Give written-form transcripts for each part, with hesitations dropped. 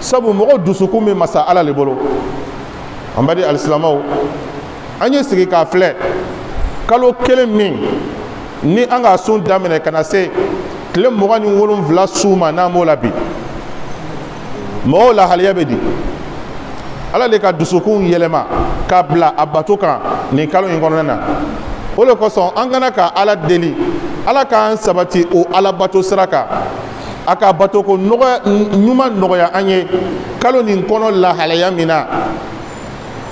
Sabu mɔgɔ dusukun bɛ masa Ala le bolo. An b'a di alisilamɛw, an ye sigi k'a filɛ kalo kelen min ni an ka sun daminɛ ka na se tile 27 su ma, n'an b'o la bi, mɔgɔw lahaliya bɛ di. Ala de ka dusukun yɛlɛma k'a bila a bato kan nin kalo in kɔnɔna na. O de kosɔn an kana ka Ala deli, Ala k'an sabati o Ala bato sira kan, a ka bato ko nɔgɔya ɲuman nɔgɔya an ye kalo nin kɔnɔ lahalaya min na,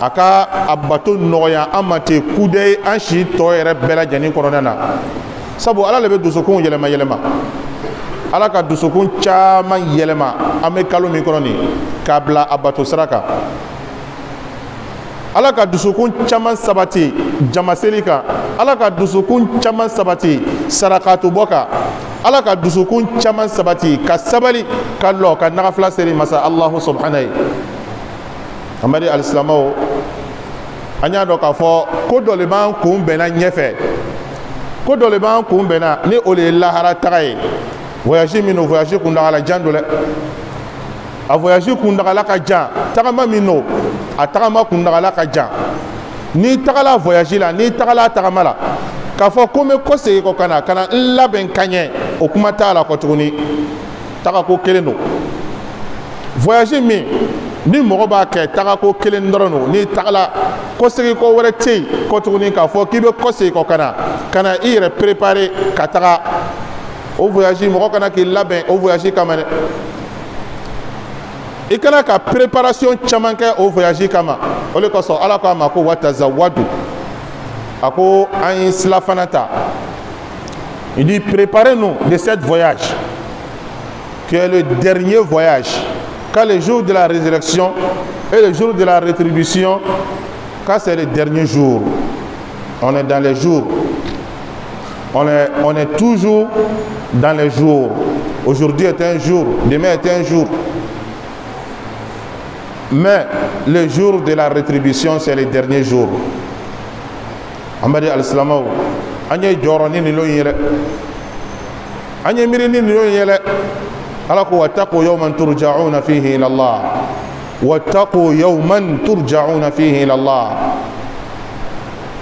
a ka a bato nɔgɔya an ma ten kudayi an si tɔ yɛrɛ bɛɛ lajɛlen kɔnɔna na. Sabu Ala de bɛ dusukun yɛlɛma yɛlɛma, Ala ka dusukun caman yɛlɛma an bɛ kalo min kɔnɔ nin k'a bila a bato sira kan. Ala ka dusukun caman sabati jamaseli kan, Ala ka dusukun caman sabati sarakatubɔ kan, Ala ka dusukun caman sabati ka sabali ka lɔ ka nagafila seri masa Allahu subhanahu ye. An b'a di alisilamɛw, an y'a dɔn k'a fɔ ko dɔ le b'an kun bɛnna ɲɛfɛ, ko dɔ le b'an kun bɛnna ni o de ye lahara taga ye. Voyage min don, voyage kuntagala jan don dɛ, a voyage kuntagala ka jan, tagama min don, a tagama kuntagala ka jan. N'i tagala voyage la, n'i tagala tagama la, k'a fɔ ko n bɛ kɔsegin kɔ ka na ka na n labɛn ka ɲɛ, o kuma t'a la kɔ tuguni. Tagako kelen don. Voyage min ni mɔgɔ b'a kɛ tagako kelen dɔrɔn don, n'i tagala kɔsegin kɔ wɛrɛ tɛ yen kɔ tuguni k'a fɔ k'i bɛ kɔsegin kɔ ka na ka na i yɛrɛ préparer ka taga o voyage, mɔgɔ kana k'i labɛn o voyage kama dɛ. I kana ka préparation caman kɛ o voyage kama. O de kosɔn Ala ko a ma ko watazawadu, a ko an ye silafana ta. Il dit préparez-nous de cette voyage qui est le dernier voyage, car le jour de la résurrection et le jour de la rétribution, car c'est le dernier jour. On est dans les jours, on est toujours dans les jours. Aujourd'hui est un jour, demain est un jour, mais le jour de la rétribution, c'est le dernier jour. An b'a di alisilamɛw, an ye jɔrɔ ni nin lon ye dɛ, an ye miiri ni nin lon ye dɛ. Ala ko wattaqu yawman turja'una fihi ila Allah, wattaqu yawman turja'una fihi ila Allah.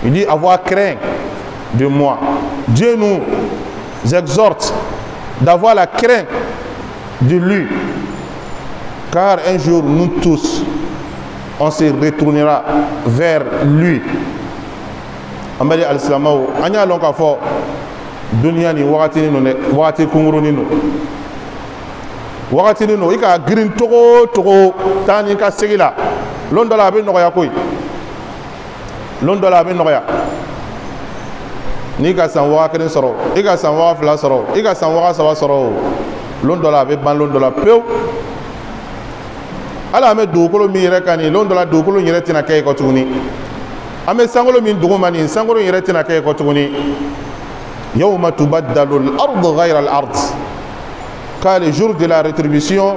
Il dit avoir craint de moi. Dieu nous exhorte d'avoir la crainte de lui, car un jour nous tous on se retournera vers lui. An bɛ di alisilamɛw, an y'a lɔn k'a fɔ duniya nin wagatinin don dɛ, wagati kunkurunin don, wagatinin don. I ka girin togo o togo taa ni ka segi la, lon dɔ la a bɛ nɔgɔya koyi, lon dɔ la a bɛ nɔgɔya. N'i ka san 1000 sɔrɔ, i ka san 2000 sɔrɔ, i ka san 3000 sɔrɔ o, lon dɔ la a bɛ ban, lon dɔ la pewu. Hali an bɛ dugukolo min yɛrɛ kan nin, lon dɔ la dugukolo in yɛrɛ tɛna kɛ yen kɔ tuguni. An bɛ sankolo min duguma nin, sankolo in yɛrɛ tɛna kɛ yen kɔ tuguni. Yawma tubaddalu al-ardu ghayra al-ard, car le jour de la rétribution,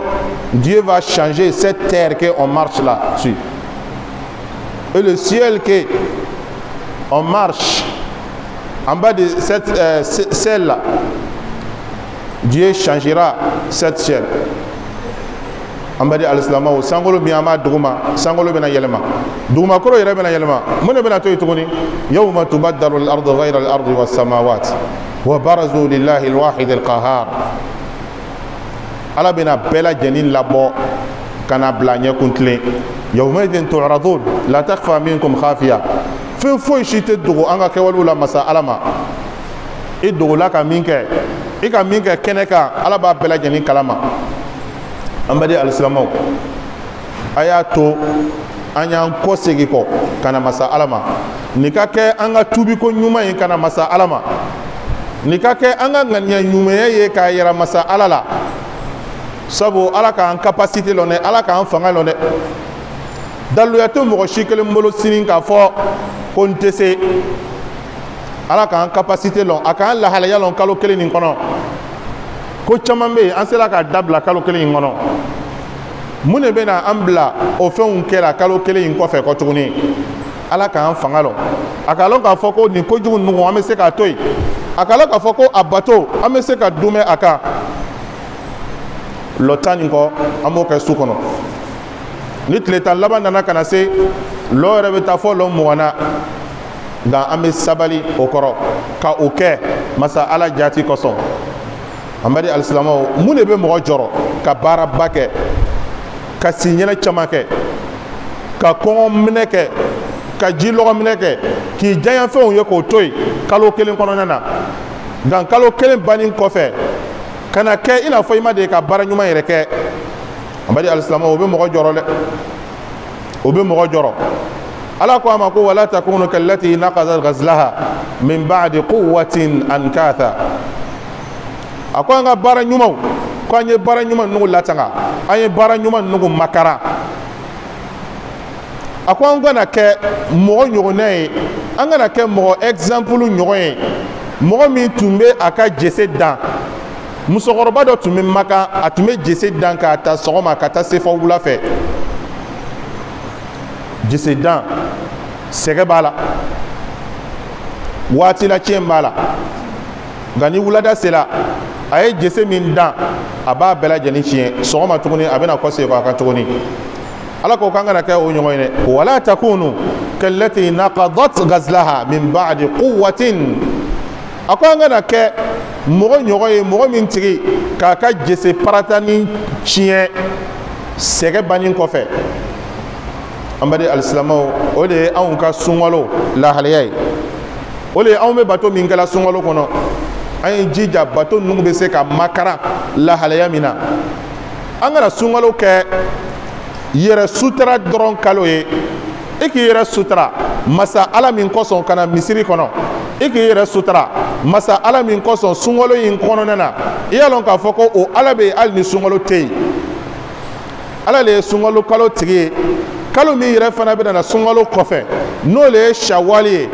Dieu va changer cette terre qu'on marche là-dessus et le ciel que on marche en bas de cette celle-là. Dieu changera cette ciel. An b'a di alisilamɛw, sankolo min an b'a duguma, sankolo bɛna yɛlɛma, dugumakolo yɛrɛ bɛna yɛlɛma, mun de bɛna to yen tuguni? Yawma tubaddalu al-ardu ghayra al-ardi was-samawat wa barazu lillahi al-wahid al-qahhar. Ala bɛna bɛɛ lajɛlen labɔ ka na bila ɲɛkun tilen. Yawmaidin tu'radun la takhfa minkum khafiya. Fɛn foyi si tɛ dogo an ka kɛwalew la masa Ala ma. I dogola ka min kɛ, i ka min kɛ kɛnɛ kan, Ala b'a bɛɛ lajɛlen kalama. An bɛ di alisilamɛw, a y'a to an y'an kɔ segin kɔ ka na masa Ala ma. Nin ka kɛ an ka tubiko ɲuman ye ka na masa Ala ma. Nin ka kɛ an ka ŋaniya ɲumanya ye k'a yira masa Ala la. Sabu Ala k'an capacité lɔn dɛ, Ala k'an fanga lɔn dɛ. Daluya tɛ mɔgɔ si kelen bolo sini k'a fɔ ko n tɛ se. Ala k'an capacité lɔn, a k'an lahalaya lɔn kalo kelen nin kɔnɔ. Ko caman bɛ yen an sera k'a dabila kalo kelen in kɔnɔ. Mun de bɛna an bila o fɛnw kɛra kalo kelen in kɔfɛ kɔ tuguni? Ala k'an fanga lɔn, a k'a lɔn k'a fɔ ko nin kojugu ninnu an bɛ se k'a to yen, a k'a lɔn k'a fɔ ko a bato an bɛ se ka dumɛ a kan. Lɔ 10 ni kɔ, an b'o kɛ su kɔnɔ. Ni tile 10 laban nana ka na se, lɔ yɛrɛ bɛ taa fɔ lɔ 20 na. Nka an bɛ sabali o kɔrɔ ka o kɛ masa Ala jaati kosɔn. An badi alisilamɛw, mun de bɛ mɔgɔ jɔrɔ ka baaraba kɛ, ka siɲɛnɛ caman kɛ, ka kɔngɔ minɛ kɛ, ka ji lɔgɔ minɛ kɛ, k'i diyaɲafɛnw ye k'o to yen kalo kelen kɔnɔna na? Nka kalo kelen banni kɔfɛ ka na kɛ i n'a fɔ i ma deli ka baara ɲuman yɛrɛ kɛ. An badi alisilamɛw, o bɛ mɔgɔ jɔrɔ dɛ, o bɛ mɔgɔ jɔrɔ. Ala ko a ma ko wala takunu kallati naqadat ghazlaha min ba'di quwwatin ankatha. A ko an ka baara ɲumanw, ko an ye baara ɲuman ninnu latanga, an ye baara ɲuman ninnu makara. A ko an kana kɛ mɔgɔ ɲɔgɔnna ye, an kana kɛ mɔgɔ exemple ɲɔgɔn ye, mɔgɔ min tun bɛ a ka jese dan. Musokɔrɔba dɔ tun bɛ Makan, a tun bɛ jese dan k'a ta sɔgɔma ka taa se fɔ wula fɛ. Jese dan, sɛgɛ b'a la, waati la tiɲɛ b'a la. Nka ni wulada sera, a ye jese min dan, a b'a bɛɛ lajɛlen tiɲɛ. Sɔgɔma tuguni a bɛna kɔsegin a kan tuguni. Ala ko k'an kana kɛ o ɲɔgɔn ye dɛ. Wala takunu kallati naqadat ghazlaha min ba'di quwwatin. A ko an kana kɛ mɔgɔ ɲɔgɔn ye, mɔgɔ min tigi k'a ka jese paratani tiɲɛ sɛgɛ banni kɔfɛ. An badi alisilamɛw, o de ye anw ka sunkalo lahalaya ye. O de ye anw bɛ bato min kɛla sunkalo kɔnɔ. An ye jija bato ninnu bɛ se ka makara lahalaya min na. An kana sunkalo kɛ yɛrɛ sutura dɔrɔn kalo ye. I k'i yɛrɛ sutura masa Ala min kosɔn ka na misiri kɔnɔ, i k'i yɛrɛ sutura masa Ala min kosɔn sunkalo in kɔnɔna na, i y'a dɔn k'a fɔ ko o Ala bɛ yen hali ni sunkalo tɛ yen. Ala le ye sunkalo kalo tigi ye, kalo min yɛrɛ fana bɛ na sunkalo kɔfɛ, n'o le ye sawali ye,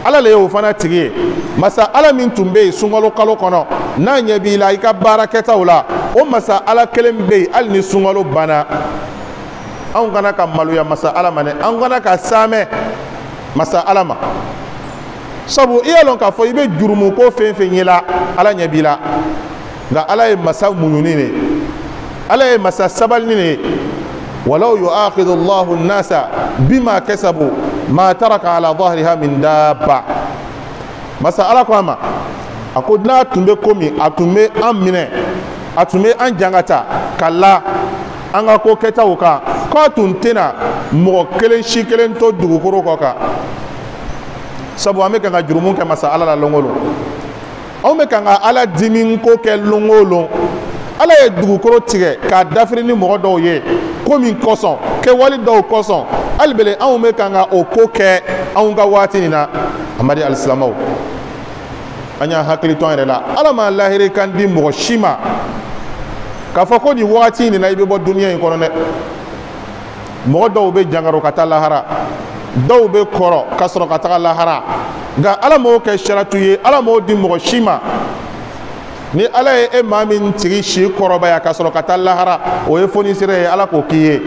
Ala le ye o fana tigi ye. Masa Ala min tun bɛ yen sunkalo kalo kɔnɔ, n'a ɲɛ b'i la i ka baara kɛtaw la, o masa Ala kelen bɛ yen hali ni sunkalo banna. Anw kana ka maloya masa Ala ma dɛ, an kana ka saamɛ masa Ala ma. Sabu i y'a lɔn k'a fɔ i bɛ jurumu ko fɛn fɛn ye la, Ala ɲɛ b'i la. Nka Ala ye masa muɲuni de ye, Ala ye masa sabalini de ye. Walaw yu'akhidhu Allahu an-nasa bima kasabu ma taraka ala dhahriha min dabba. Masa Ala ko a ma, a ko n'a tun bɛ komi a tun bɛ an minɛ, a tun bɛ an jangata ka la an ka ko kɛtaw kan, k'a tun tɛna mɔgɔ kelen si kelen to dugukolo kɔ kan. Sabu an bɛ kan ka jurumu kɛ masa Ala la lon o lon, anw bɛ kan ka Ala dimi ko kɛ lon o lon. Ala ye dugukolo tigɛ k'a dafiri ni mɔgɔ dɔw ye ko min kosɔn, kɛwale dɔw kosɔn, hali bele anw bɛ kan ka o ko kɛ anw ka waati nin na. Amadi alisilamɛw, an y'an hakili to an yɛrɛ la. Ala ma lahiri kan di mɔgɔ si ma k'a fɔ ko nin wagati nin na i bɛ bɔ duniya in kɔnɔ dɛ. Mɔgɔ dɔw bɛ jangaro ka taa lahara, dɔw bɛ kɔrɔ ka sɔrɔ ka taga lahara. Nka Ala m'o kɛ saratu ye, Ala m'o di mɔgɔ si ma. Ni Ala ye e maa min tigi si kɔrɔbaya ka sɔrɔ ka taa lahara, o ye fonisere ye, Ala k'o k'i ye.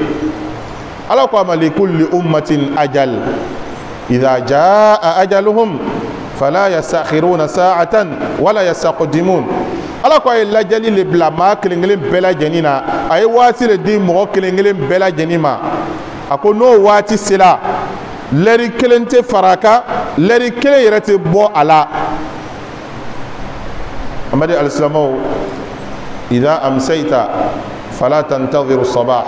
Ala ko a ma likulli ummatin ajal idha jaa ajaluhum fala yastakhiruna sa'atan wala yastaqdimun. Ala ko a ye lajɛli le bila maa kelen kelen bɛɛ lajɛlen na, a ye waati le di mɔgɔ kelen kelen bɛɛ lajɛlen ma. A ko n'o waati sera, lɛri kelen tɛ fara a kan, lɛri kelen yɛrɛ tɛ bɔ a la. An badi alisilamɛw, idha amsayta fala tantadhiru sabah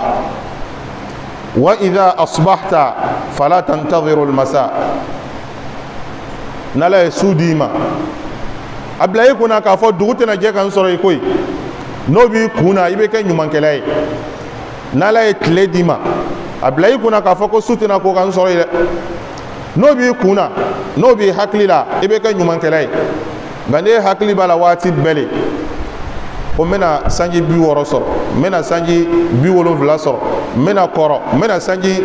wa idha asbahta fala tantadhiru almasa. N'Ala ye su d'i ma, a bila i kunna k'a fɔ dugu tɛna jɛ ka n sɔrɔ i koyi. N'o b'i kun na, i bɛ kɛ ɲumankɛla ye. N'Ala ye tile d'i ma, a bila i kunna k'a fɔ ko su tɛna ko ka n sɔrɔ yen dɛ. N'o b'i kun na, n'o b'i hakili la, i bɛ kɛ ɲumankɛla ye. Nka n'e hakili b'a la waati bɛɛ le ko n bɛna sanji 60 sɔrɔ, n bɛna sanji 70 sɔrɔ, n bɛna kɔrɔ, n bɛna sanji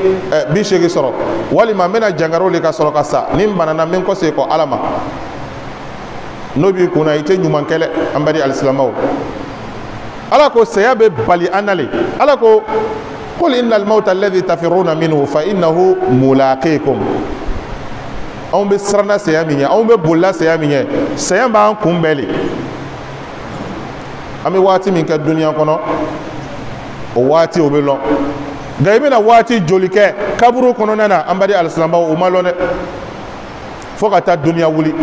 80 sɔrɔ, walima n bɛna jangaro le ka sɔrɔ ka sa, ni n banana n bɛ n kɔsegin kɔ Ala ma. N'o b'i kun na, i tɛ ɲuman kɛ dɛ. An badi alisilamɛw, Ala ko saya bɛ bali an na le. Ala ko qul innal mawta alladhi tafirruna minhu fa innahu mulaqikum. Anw bɛ siranna saya min ɲɛ, anw bɛ bolila saya min ɲɛ, saya b'an kunbɛn le. An bɛ waati min kɛ duniya kɔnɔ, O waati o bɛ lɔn. Nka i bɛna waati joli kɛ kaburu kɔnɔna na, an baden alisilamɛw, o ma lɔn dɛ, fo ka taa duniya wuli.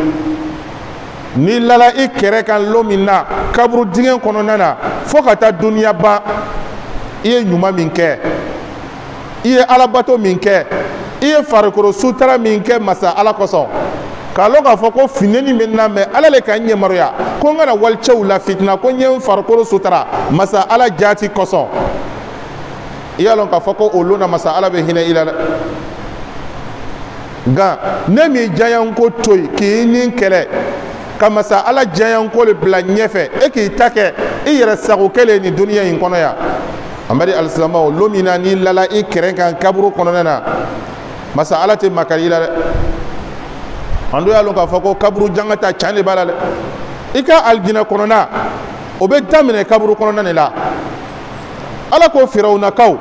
N'i lala i kɛrɛ kan lon min na kaburu dingɛ kɔnɔna na, fo ka taa duniya ban, i ye ɲuman min kɛ, i ye alabato min kɛ, i ye farikolo sutara min kɛ masa Ala kosɔn, k'a lɔn k'a fɔ ko finɛni bɛ n na, mɛ Ala le ka n yamaruya ko n kana walicɛw la fitina, ko n ye n farikolo sutara masa Ala jaati kosɔn, i y'a lɔn k'a fɔ ko o lon na masa Ala bɛ hinɛ i la dɛ. Nka ne m'i diyaɲanko to yen k'i ni kɛlɛ ka masa Ala diyaɲanko le bila ɲɛfɛ, e k'i ta kɛ i yɛrɛ sago kɛlen nin duniya in kɔnɔ yan. An bari alisilamɛw, lon min na n'i lala i kɛrɛ kan kaburu kɔnɔna na, masa Ala tɛ makari i la dɛ. An dun y'a lɔn k'a fɔ ko kaburu jangata can de b'a la dɛ. I ka alijinɛ kɔnɔna o bɛ daminɛ kaburu kɔnɔna de la. Ala ko firawunakaw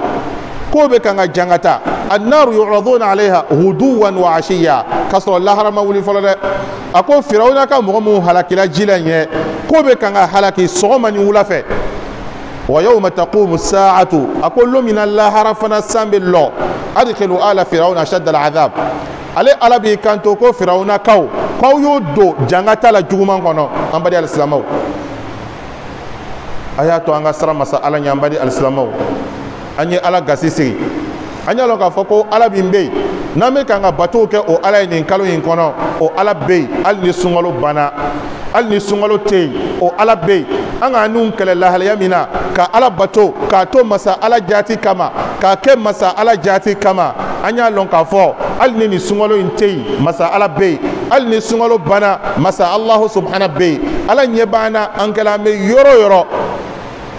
k'o bɛ kan ka jangata, annaru yuraduna alayha ghuduwan wa ashiya, k'a sɔrɔ lahara ma wuli fɔlɔ dɛ. A ko firawuna ka mɔgɔ minnu halakila ji la ɲɛ, k'o bɛ kan ka halaki sɔgɔma ni wula fɛ. Wa yawma taqumu saa'atu, a ko lon min na lahara fana san bɛ lɔ, adkhilu ala firawuna ashadda al'adhab. Ale Ala b'i kanto ko firawunakaw k'aw y'o don jangata la juguman kɔnɔ. An baden alisilamɛw, a y'a to an ka siran masa Ala ɲɛ. An baden alisilamɛw, an ye Ala gasi sigi. An y'a lɔn k'a fɔ ko Ala min bɛ yen n'an bɛ kan ka batow kɛ o Ala ye nin kalo in kɔnɔ, o Ala bɛ yen hali ni sunkalo banna, hali ni sunkalo tɛ yen, o Ala bɛ yen. An k'an n'u kɛlɛ lahalaya min na ka Ala bato, k'a to masa Ala jaati kama, k'a kɛ masa Ala jaati kama, an y'a lɔn k'a fɔ hali ni nin sunkalo in tɛ yen, masa Ala bɛ yen. Hali ni sunkalo banna, masa Alahu subhana bɛ yen. Ala ɲɛ b'an na, an kɛla an bɛ yɔrɔ o yɔrɔ,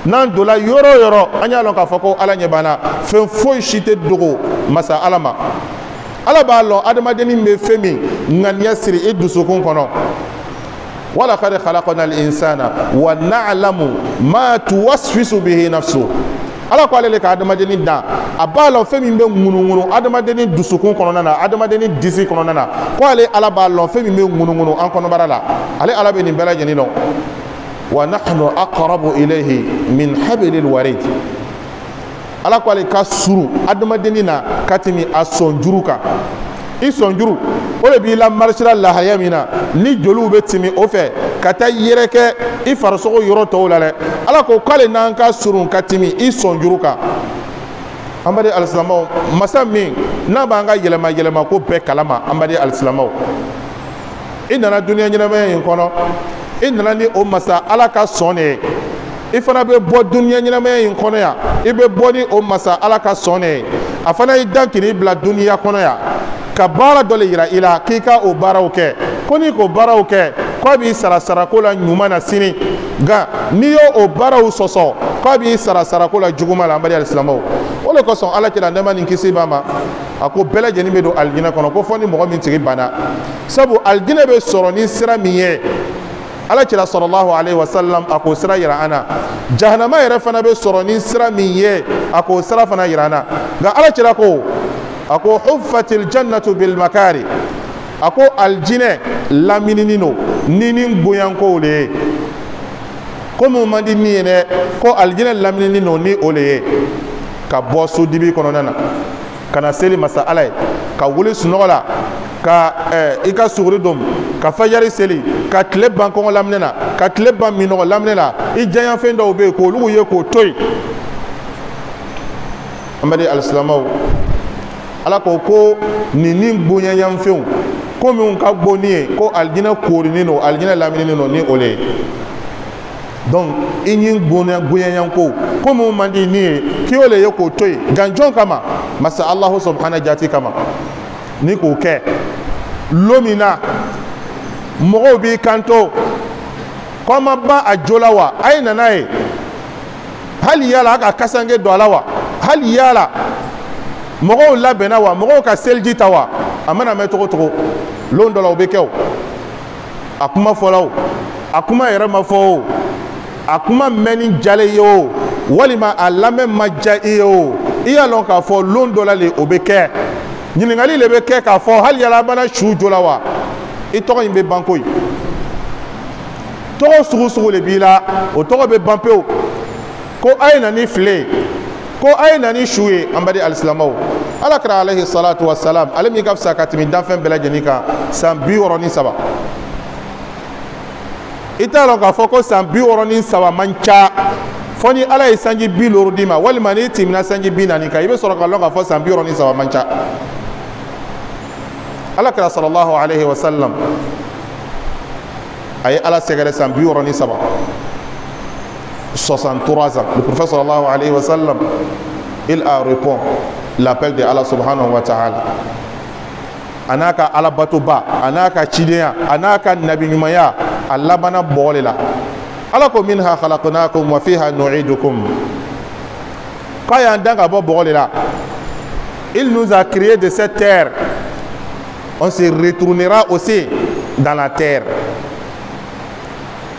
n'an donna yɔrɔ o yɔrɔ, an y'a lɔn k'a fɔ ko Ala ɲɛ b'an na. Fɛn foyi si tɛ dogo masa Ala ma. Ala b'a lɔn adamadennin bɛ fɛn min ŋaniya siri i dusukun kɔnɔ. Walaqad khalaqna al-insana wa na'lamu ma tuwaswisu bihi nafsu. Ala ko ale le ka adamadennin dan, a b'a lɔn fɛn min bɛ ŋunuŋunu adamadennin dusukun kɔnɔna na, adamadennin disi kɔnɔna na, ko ale Ala b'a lɔn fɛn min bɛ ŋunuŋunu an kɔnɔbara la. Ale Ala bɛ nin bɛɛ lajɛlen lɔn. Wa nahnu aqrabu ilayhi min hablil warid. Ala ko ale ka surun adamadennin na ka tɛmɛ a sɔnjuru kan. I sɔnjuru o de b'i la marisira lahaya min na, ni joliw bɛ tɛmɛ o fɛ ka taa yɛrɛkɛ i farisogo yɔrɔ tɔw la dɛ. Ala ko k'ale n'an ka surun ka tɛmɛ i sɔnjuru kan. An baden alisilamɛw, masa min n'a b'an ka yɛlɛma yɛlɛma ko bɛɛ kalama, an baden alisilamɛw, i nana duniya ɲɛnamaya in kɔnɔ, i nana ni o masa Ala ka sɔn de ye. I fana bɛ bɔ duniya ɲɛnamaya in kɔnɔ yan, i bɛ bɔ ni o masa Ala ka sɔn de ye. A fana y'i dan k'i bila duniya kɔnɔ yan ka baara dɔ le yira i la k'i ka o baaraw kɛ, ko n'i k'o baaraw kɛ k'a b'i sara sarako la ɲuman na sini, nka n'i y'o baaraw sɔsɔ k'a b'i sara sarako la juguman la. An baden alisilamɛw, o de kosɔn Ala kira nɛɛma ni kisi b'a ma, a ko bɛɛ lajɛlen bɛ don alijinɛ kɔnɔ, ko fɔ ni mɔgɔ min tigi banna. Sabu alijinɛ bɛ sɔrɔ ni sira min ye, Ala kira sallallahu alaihi wasallam a k'o sira yira an na. Jahanama yɛrɛ fana bɛ sɔrɔ ni sira min ye, a k'o sira fana yira an na. Nka Ala kira ko, a ko huffatil jannatu bil makari, a ko alijinɛ lamininin don ni ni bonyankow le ye. Ko mun man di min ye dɛ, ko alijinɛ lamininin don ni o le ye, ka bɔ so dibi kɔnɔna na ka na seli masa Ala ye, ka wuli sunɔgɔ la, ka i ka suguri dom, ka fajari seli, ka tile ban kɔngɔ laminɛ na, ka tile ban minɔgɔ laminɛ la. I diyaɲafɛn dɔw bɛ yen k'olu ye k'o to yen. An baden alisilamɛw, Ala ko ko nin ni bonyanyanfɛnw ko minnu ka bon ni ye, ko alijinɛ koorinin don, alijinɛ lamininen don ni o le ye. Donc i ni bonyanyanko ko minnu man di ni ye, k'i y'o le ye k'o to yen ganjɔn kama, masa Alahu subhana jati kama. Ni k'o kɛ lon min na mɔgɔw b'i kanto k'aw ma ban a jo la wa, a ye na n'a ye, hali yala a ka kasange don a la wa, hali yala mɔgɔw labɛnna wa, mɔgɔw ka seliji ta wa, a mana mɛn cogo cogo lon dɔ la o bɛ kɛ o. A kuma fɔla o, a kuma yɛrɛ ma fɔ o, a kuma mɛnni jalen ye o, walima a lamɛn ma diya i ye o, i y'a lɔn k'a fɔ lon dɔ la le o bɛ kɛ. Ɲininkali le bɛ kɛ k'a fɔ hali yala a bana su jo la wa, i tɔgɔ in bɛ ban koyi. Tɔgɔ sugu sugu le b'i la, o tɔgɔ bɛ ban pewu. Ko a ye na ni file ye, Ko a ye na ni su ye. An baden alisilamɛw, Ala kira alayhi salatu wa salam, ale min ka fisa ka tɛmɛ danfɛn bɛɛ lajɛlen kan, san 63. I t'a lɔn k'a fɔ ko san 63 man ca, fo ni Ala ye sanji 50 d'i ma, walima n'i tɛmɛna sanji 40 kan, i bɛ sɔrɔ k'a lɔn k'a fɔ san 63 man ca. Ala kira sallallahu alayhi wa sallam, a ye Ala sɛgɛrɛ san 63, 63 ans. Le prophète sallallahu alayhi wa sallam, il a répondu l'appel de Allah subhanahu wa ta'ala. A n'a ka Ala batoba, a n'a ka cidenya, a n'a ka nabi ɲumanya, a labanna bɔgɔ de la. Ala ko minha khalaqnakum wa fiha nu'idukum. K'a y'an dan ka bɔ bɔgɔ de la. Il nous a créé de cette terre, on se retournera aussi dans la terre.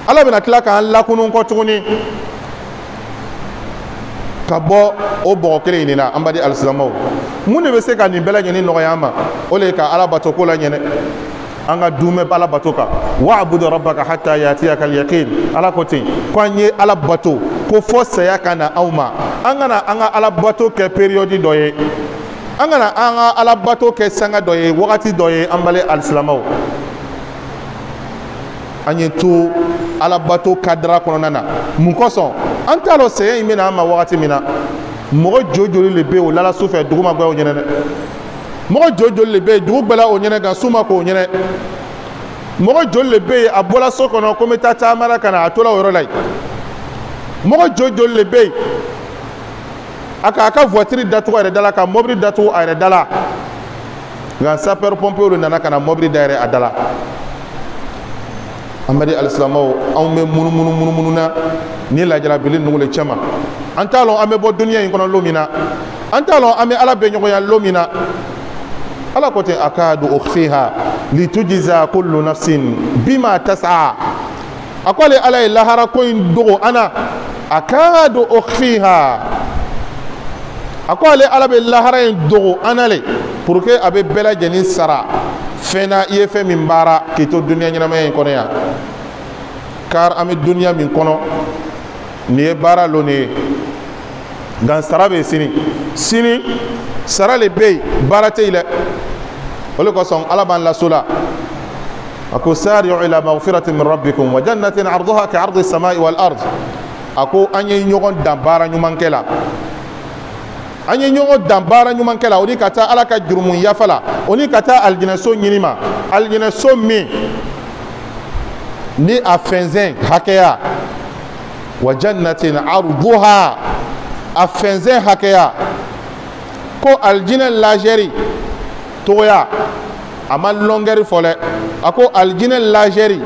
Ala bɛna tila k'an lakunun kɔ tuguni ka bɔ o bɔgɔ kelen in de la. An baden alisilamɛw, mun de bɛ se ka nin bɛɛ lajɛlen nɔgɔya an ma? O de ye ka Ala bato ko la ɲɛnɛ, an ka dunmɛ Ala bato kan. Wa'budu rabbaka hatta yatiyaka al-yaqin. Ala ko ten ko an ye Ala bato ko fɔ saya ka na anw ma. An kana an ka Ala bato kɛ période dɔ ye, an kana an ka Ala bato kɛ sanga dɔ ye, wagati dɔ ye. An baden alisilamɛw, an ye to Ala bato kadira kɔnɔna na. Mun kosɔn? An t'a lɔn saya in bɛna an ma wagati min na. Mɔgɔ joli joli de bɛ yen, o lala su fɛ, dugu ma gbɛ o ɲɛnɛ dɛ. Mɔgɔ joli joli de bɛ yen, dugu gbɛla o ɲɛnɛ kan, su ma k'o ɲɛnɛ. Mɔgɔ joli de bɛ yen, a bɔra so kɔnɔ ko n bɛ taa taama la ka na, a tora o yɔrɔ la yen. Mɔgɔ joli joli de bɛ yen, a k'a ka voiture datugu a yɛrɛ da la, ka mobili datugu a yɛrɛ da la, nka sapeur pompier de nana ka na mobili dayɛlɛ a da la. An baden alisilamɛw, anw bɛ munumunu munumunu na ni lajarabili ninnu le cɛma. An t'a lɔn an bɛ bɔ duniya in kɔnɔ lon min na, an t'a lɔn an bɛ Ala bɛ ɲɔgɔnya lon min na. Ala ko ten akadu ukhfiha litujza kullu nafsin bima tas'a. A ko ale Ala ye lahara ko in dogo an na. Akadu ukhfiha, a ko ale Ala bɛ lahara in dogo an na le pour que a bɛ bɛɛ lajɛlen sara fɛn na, i ye fɛn min baara k'i to duniya ɲɛnamaya in kɔnɔ yan. Car an bɛ duniya min kɔnɔ, nin ye baara lon de ye, nka sara bɛ sini. Sini sara le bɛ yen, baara tɛ yen dɛ. O de kosɔn Ala b'an laso la, a ko sari'u ila maghfiratin min rabbikum wa jannatin arduha ka ardi samai wal ard. A ko an ye ɲɔgɔn dan baara ɲumankɛ la, an ye ɲɔgɔn dan baara ɲumankɛ la, o ni ka taa Ala ka jurumu yafa la, o ni ka taa alijinɛso ɲini ma, alijinɛso min ni a fɛnsɛn hakɛya, wa jannatin arduha, a fɛnsɛn hakɛya, ko alijinɛ lajɛri togoya, a ma longueur fɔ dɛ. A ko alijinɛ lajɛri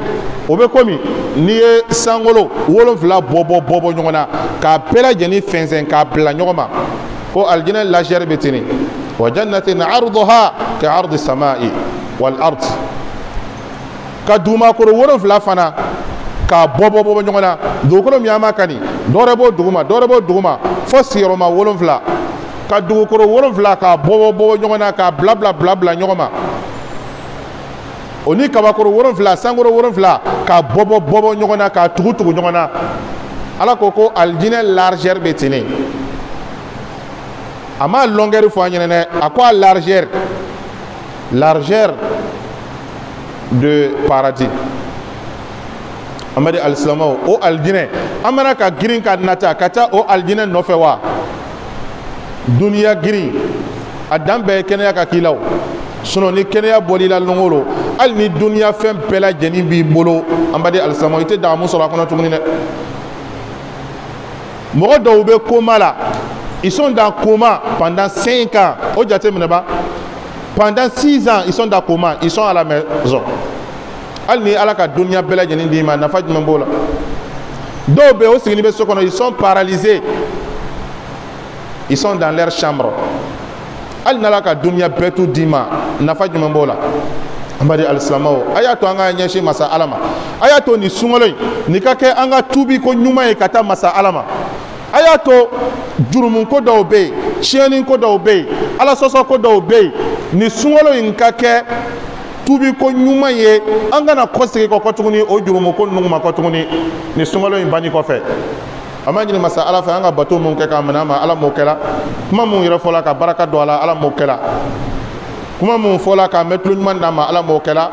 o bɛ komi n'i ye sankolo 7 bɔ bɔ bɔ bɔ ɲɔgɔn na k'a bɛɛ lajɛlen fɛnsɛn k'a bila ɲɔgɔn ma, ko alijinɛ lajɛri bɛ ten. Wa jannatin arduha ka ardi samai wal ard, ka dugumakolo 7 fana k'a bɔ bɔ bɔ ɲɔgɔn na, dugukolo min an b'a kan nin, dɔwɛrɛ b'o duguma, dɔwɛrɛ b'o duguma, fo sigiyɔrɔma 7, ka dugukolo 7 k'a bɔ bɔ bɔ ɲɔgɔn na, k'a bila bila bila bila ɲɔgɔn ma, o ni kabakoro 7, sankolo 7 k'a bɔ bɔ bɔ bɔ ɲɔgɔn na, k'a tugu tugu ɲɔgɔn na. Ala ko ko alijinɛ largeur bɛ ten. A ma longueur fɔ an ɲɛna dɛ, a ko a largeur, largeur de paradis. An bɛ di alisilamɛw, o alijinɛ, an mana ka girin ka nata ka taa o alijinɛ nɔfɛ wa? Duniya girin a dan bɛɛ ye kɛnɛya ka k'i la o. Sinon ni kɛnɛya bɔl'i la lon o lon, hali ni duniya fɛn bɛɛ lajɛlen b'i bolo, an b'a di alisilamɛw, i tɛ damu sɔrɔ a kɔnɔ tuguni dɛ. Mɔgɔ dɔw bɛ coma la, ils sont dans coma pendant 5 ans, o jate minɛ ba, pendant 6 ans ils sont dans coma, ils sont à la maison. Hali ni Ala ka duniya bɛɛ lajɛlen d'i ma, nafa jumɛn b'o la? Dɔw bɛ yen, o sigilen bɛ so kɔnɔ, ils sont paralysés, ils sont dans leur chambre. Hali n'Ala ka duniya bɛɛ t'u d'i ma, nafa jumɛn b'o la? An b'a di alisilamɛw, a y'a to an ka ɲɛsin masa Ala ma. A y'a to nin sunkalo in nin ka kɛ an ka tuubi ko ɲuman ye ka taa masa Ala ma. A y'a to jurumu ko dɔw bɛ yen, tiɲɛni ko dɔw bɛ yen, Ala sɔsɔ ko dɔw bɛ yen, nin sunkalo in ka kɛ tuubi ko ɲuman ye, an kana kɔsegin kɔ tuguni o jurumu ko ninnu ma kɔ tuguni nin sunkalo in banni kɔfɛ. An b'a ɲini masa Ala fɛ an ka bato mun kɛ k'a minɛ an ma, Ala m'o kɛla. Kuma mun yɛrɛ fɔla ka baraka don a la, Ala m'o kɛla. Kuma mun fɔla k'a mɛn tulo ɲuman d'an ma, Ala m'o kɛla.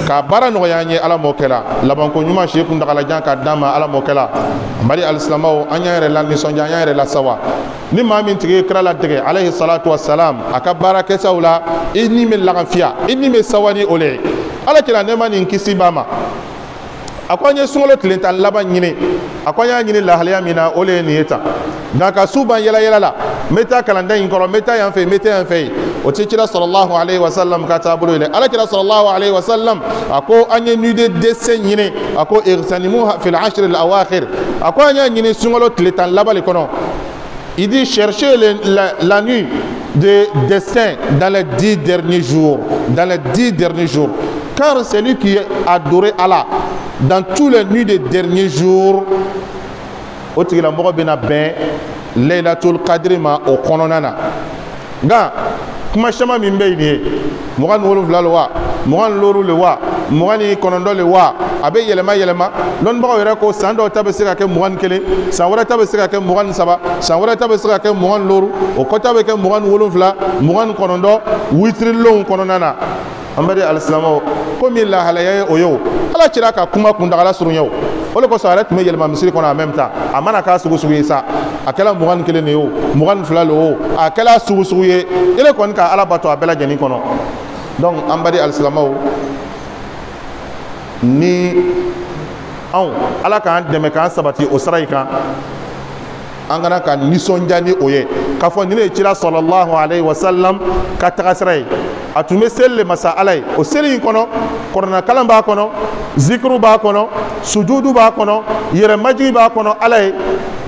K'a baara nɔgɔya an ye, Ala m'o kɛla. Labanko ɲuman si kuntagalajan k'a d'an ma, Ala m'o kɛla. An bali alisilamɛw, an y'an yɛrɛ la nisɔndiya, an y'an yɛrɛ la sawa. Ni maa min tigi ye kira ladege alayhi salatu wa salam, a ka baara kɛtaw la, i ni bɛ laganfiya, i ni bɛ sawa ni o le ye. Ala kira nɛɛma ni kisi b'a ma, a ko an ye sunkalo tile 10 laban ɲini, a ko an y'a ɲini lahalaya min na, o le ye nin ye tan. Nka ka su ban yɛlɛ yɛlɛ la, n bɛ taa kalanden in kɔrɔ, n bɛ taa yan fɛ, n bɛ taa yan fɛ yen, o tɛ kira sallallahu alayhi wa sallam ka taabolo ye dɛ. Ala kira sallallahu alayhi wa sallam a ko an ye nuit de destin ɲini, a ko igtanimuha fil ashr al awakhir, a ko an y'a ɲini sunkalo tile 10 laban le kɔnɔ. Il dit cherchez la nuit de destin dans les 10 derniers jours, dans les 10 derniers jours, car celui qui adorait Allah dans tous les nuits des derniers jours, o tigilamɔgɔ bɛna bɛn Laylatul Qadri ma o kɔnɔna na. Nka kuma caman min bɛ yen nin ye, 27 le wa, 25 le wa, 29 le wa, a bɛ yɛlɛma yɛlɛma. Lɔnnibagaw yɛrɛ ko san dɔw ta bɛ se ka kɛ 21, san wɛrɛ ta bɛ se ka kɛ 23, san wɛrɛ ta bɛ se ka kɛ 25, o kɔta bɛ kɛ 27, 29, witirilonw kɔnɔna na. An bɛ di alisilamɛw komi lahalaya ye o ye o, Ala cira ka kuma kuntagala surunya o, o de kosɔn a yɛrɛ tun bɛ yɛlɛma misiri kɔnɔ en même temps. A mana k'a sugu sugu ye sa, a kɛla 21 de ye o, 22 le o, a kɛla sugu sugu ye, ele kɔni ka Ala bato a bɛɛ lajɛlen kɔnɔ. Donc an bɛ di alisilamɛw, ni anw Ala k'an dɛmɛ k'an sabati o sira in kan, an kana ka nisɔndiya ni o ye k'a fɔ nin de ye cira sallallahu alayhi wa sallam ka taga sira ye. A tun bɛ seli le masa Ala ye, o seli in kɔnɔ kɔrɔnakalan b'a kɔnɔ, zikiru b'a kɔnɔ, sujudu b'a kɔnɔ, yɛrɛmajigi b'a kɔnɔ Ala ye,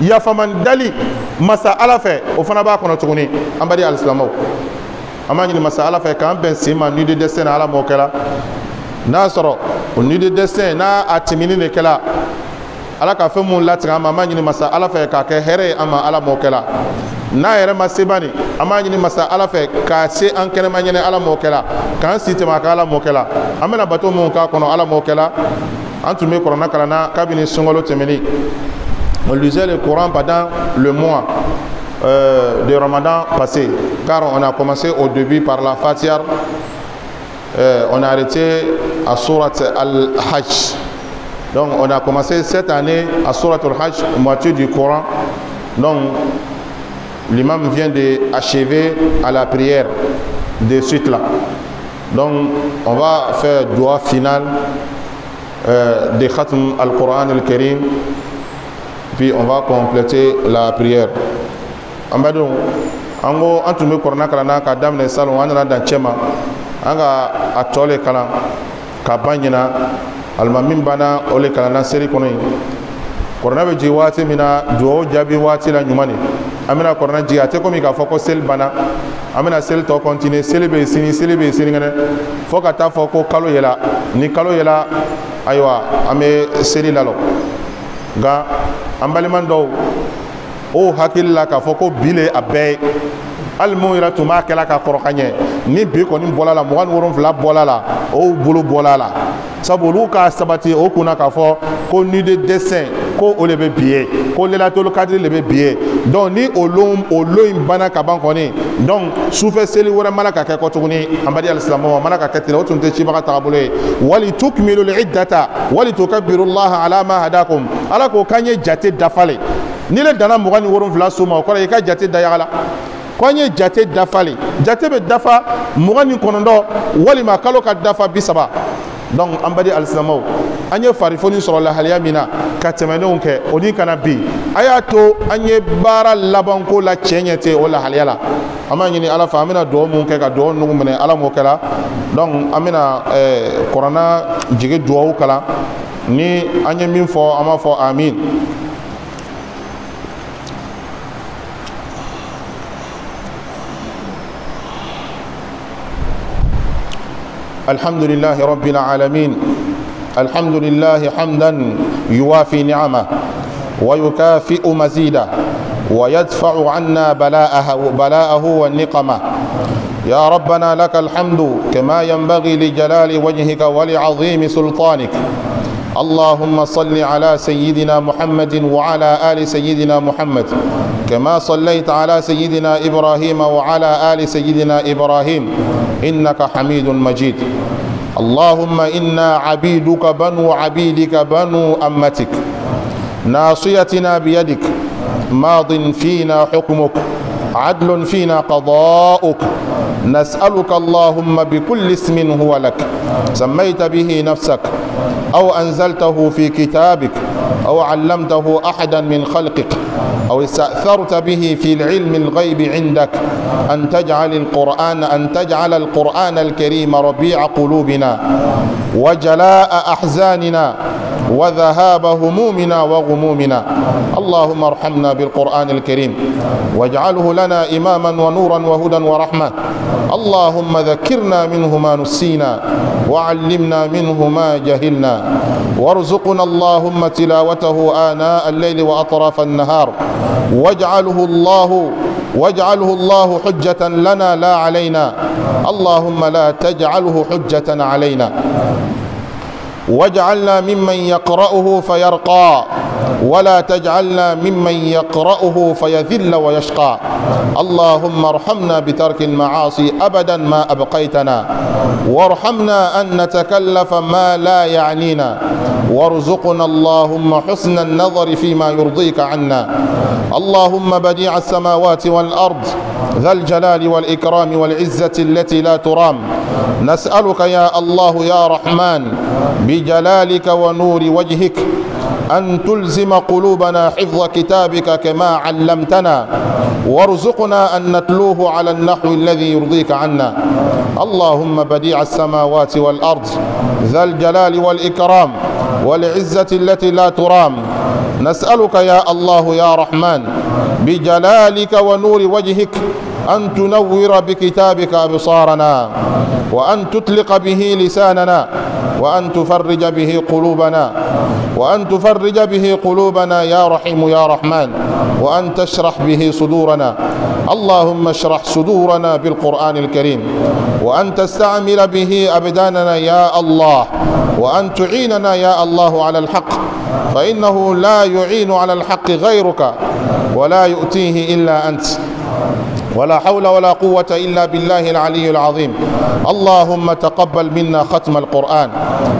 yafamandali masa Ala fɛ o fana b'a kɔnɔ tuguni. An b'a di alisilamɛw, an b'a ɲini masa Ala fɛ k'an bɛn sen ma nuit de destin na, Ala m'o kɛla. N'a sɔrɔ o nuit de destin n'a a tɛmɛni de kɛla, Ala ka fɛn mun latigɛ an ma, an b'a ɲini masa Ala fɛ k'a kɛ hɛrɛ ye an ma, Ala m'o kɛla. N'a yɛrɛ ma se bani, an b'a ɲini masa Ala fɛ k'a se an kɛnɛma ɲɛnɛ, Ala m'o kɛla. K'an si tɛmɛ a kan, Ala m'o kɛla. An bɛna bato mun k'a kɔnɔ, Ala m'o kɛla. An tun bɛ kɔrɔna kalan na kabini sunkalo tɛmɛni. On lisait le Coran pendant le mois de Ramadan passé, car on a commencé au début par la Fatiha, on a arrêté à Sourate Al-Hajj. Donc on a commencé cette année à Sourate Al-Hajj, moitié du Coran. Donc l'imam vient d'achever à la prière de suite là. Donc on va faire doua final de Khatm Al-Coran Al-Karim, puis on va compléter la prière. An b'a dɔn an ko an tun bɛ kɔrɔna kalan na k'a daminɛ salon, an nana dan cɛ ma, an ka a tɔ le kalan ka ban ɲina. Alimami banna o le kalan na seli kɔnɔ yen. Kɔrɔna bɛ jigin waati min na, duwawu jaabi waati la ɲuman de. An bɛna kɔrɔna jigin, a tɛ komi k'a fɔ ko seli banna, an bɛna seli tɔ continuer, seli bɛ yen sini, seli bɛ yen sinikɛnɛ, fo ka taa fɔ ko kalo yɛlɛ. Ni kalo yɛlɛ, ayiwa an bɛ seli lalɔ. Nka an balima dɔw o hakili la k'a fɔ ko bi le a bɛɛ ye, hali mun yɛrɛ tun b'a kɛla ka kɔrɔ ka ɲɛ, ni bi kɔni bɔla la, 27 bɔla la, o bolo bɔla la, sabu olu ka sabati o kunna k'a fɔ ko nuit de destin ko o de bɛ bi ye, ko Laylatul Qadri de bɛ bi ye. Donc ni o lon in banna ka ban kɔni, donc sufɛ seli wɛrɛ mana ka kɛ kɔ tuguni, an badi alisilamɛw, a mana ka kɛ ten, o tun tɛ cibaga taabolo ye. Wali tukmilu iddata wali tukabbiru llaha ala ma hadakum, Ala ko k'an ye jate dafa le. Ni le danna 27 su ma, o kɔrɔ i ka jate da yaga la. Ko an ye jate dafa le, jate bɛ dafa 29 walima kalo ka dafa 30. Donc an badi alisilamɛw, an ye farifoni sɔrɔ lahalaya min na ka tɛmɛnenw kɛ, o ni kana bi, a y'a to an ye baara labanko la cɛ ɲɛ tɛ o lahalaya la. An b'a ɲini Ala fɛ, an bɛna duwawu mun kɛ ka duwawu nugu minɛ, Ala m'o kɛla. Donc an bɛna kɔrɔna jigi duwawu kalan, ni an ye min fɔ an b'a fɔ amin. الحمد لله رب العالمين، الحمد لله حمدا يوافي نعمه ويكافئ مزيده ويدفع عنا بلاءه والنقمة. يا ربنا لك الحمد كما ينبغي لجلال وجهك ولعظيم سلطانك. اللهم صل على سيدنا محمد وعلى آل سيدنا محمد كما صليت على سيدنا إبراهيم وعلى آل سيدنا إبراهيم إنك حميد مجيد. اللهم إنا عبيدك بنو عبيدك بنو أمتك، ناصيتنا بيدك، ماض فينا حكمك، عدل فينا قضاؤك، نسألك اللهم بكل اسم هو لك سميت به نفسك أو أنزلته في كتابك أو علمته أحدا من خلقك أو استأثرت به في العلم الغيب عندك أن تجعل القرآن الكريم ربيع قلوبنا وجلاء أحزاننا وذهاب همومنا وغمومنا. اللهم ارحمنا بالقرآن الكريم واجعله لنا إماما ونورا وهدى ورحمة. اللهم ذكرنا منه ما نسينا وعلمنا منه ما جهلنا، وارزقنا اللهم تلاوته آناء الليل وأطراف النهار، واجعله الله حجة لنا لا علينا. اللهم لا تجعله حجة علينا، واجعلنا ممن يقرأه فيرقى، ولا تجعلنا ممن يقرأه فيذل ويشقى. اللهم ارحمنا بترك المعاصي أبدا ما أبقيتنا، وارحمنا أن نتكلف ما لا يعنينا، وارزقنا اللهم حسن النظر فيما يرضيك عنا. اللهم بديع السماوات والأرض، ذا الجلال والإكرام والعزة التي لا ترام، نسألك يا الله يا رحمن بجلالك ونور وجهك أن تلزم قلوبنا حفظ كتابك كما علمتنا، وارزقنا أن نتلوه على النحو الذي يرضيك عنا. اللهم بديع السماوات والأرض، ذا الجلال والإكرام والعزة التي لا ترام، نسألك يا الله يا رحمن بجلالك ونور وجهك أن تنور بكتابك أبصارنا، وأن تطلق به لساننا، وأن تفرج به قلوبنا، وأن تفرج به قلوبنا يا رحيم يا رحمن، وأن تشرح به صدورنا. اللهم اشرح صدورنا بالقرآن الكريم، وأن تستعمل به أبداننا يا الله، وأن تعيننا يا الله على الحق، فإنه لا يعين على الحق غيرك، ولا يؤتيه إلا أنت، ولا حول ولا قوة إلا بالله العلي العظيم. اللهم تقبل منا ختم القرآن،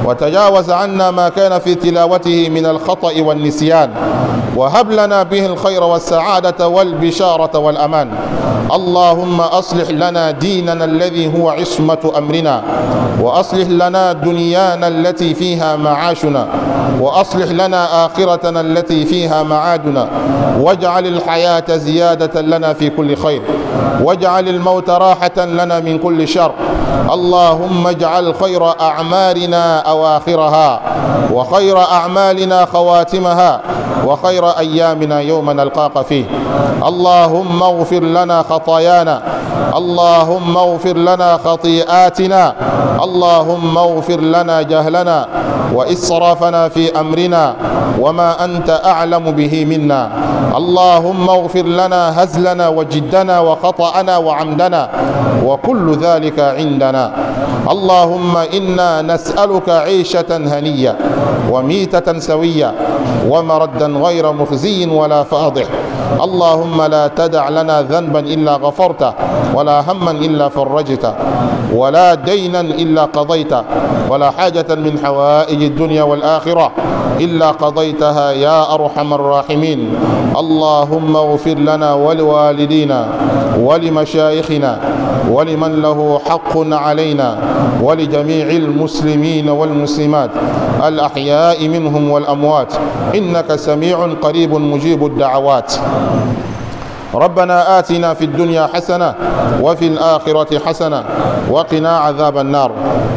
وتجاوز عنا ما كان في تلاوته من الخطأ والنسيان، وهب لنا به الخير والسعادة والبشارة والأمان. اللهم أصلح لنا ديننا الذي هو عصمة أمرنا، وأصلح لنا دنيانا التي فيها معاشنا، وأصلح لنا آخرتنا التي فيها معادنا، واجعل الحياة زيادة لنا في كل خير، واجعل الموت راحة لنا من كل شر. اللهم اجعل خير أعمالنا أواخرها، وخير أعمالنا خواتمها، وخير أيامنا يوم نلقاك فيه. اللهم اغفر لنا خطايانا، اللهم اغفر لنا خطيئاتنا، اللهم اغفر لنا جهلنا وإسرافنا في أمرنا وما أنت أعلم به منا. اللهم اغفر لنا هزلنا وجدنا وخطأنا وعمدنا، وكل ذلك عندنا. اللهم إنا نسألك عيشة هنية، وميتة سوية، ومردا غير مخزي ولا فاضح. اللهم لا تدع لنا ذنبا إلا غفرته، ولا هما إلا فرجته، ولا دينا إلا قضيته، ولا حاجة من حوائج الدنيا والآخرة إلا قضيتها يا أرحم الراحمين. اللهم اغفر لنا ولوالدينا ولمشايخنا ولمن له حق علينا ولجميع المسلمين والمسلمات الأحياء منهم والأموات، إنك سميع قريب مجيب الدعوات. ربنا آتنا في الدنيا حسنة وفي الآخرة حسنة وقنا عذاب النار.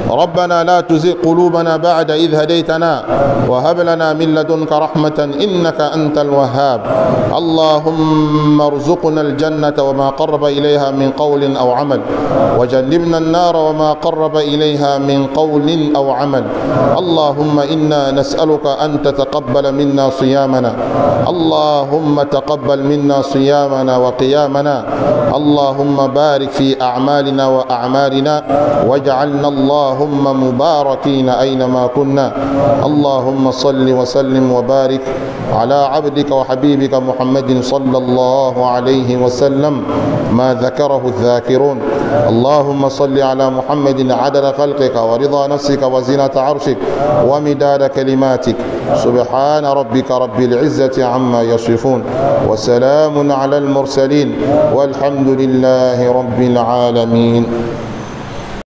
ربنا لا تزغ قلوبنا بعد إذ هديتنا وهب لنا من لدنك رحمة إنك أنت الوهاب. اللهم ارزقنا الجنة وما قرب إليها من قول أو عمل، وجنبنا النار وما قرب إليها من قول أو عمل. اللهم إنا نسألك أن تتقبل منا صيامنا، اللهم تقبل منا صيامنا صيامنا وقيامنا. اللهم بارك في أعمالنا وأعمارنا، واجعلنا اللهم مباركين أينما كنا. اللهم صل وسلم وبارك على عبدك وحبيبك محمد صلى الله عليه وسلم ما ذكره الذاكرون. اللهم صل على محمد عدد خلقك ورضا نفسك وزنة عرشك ومداد كلماتك. سبحان ربك رب العزة عما يصفون، وسلام على المرسلين، والحمد لله رب العالمين.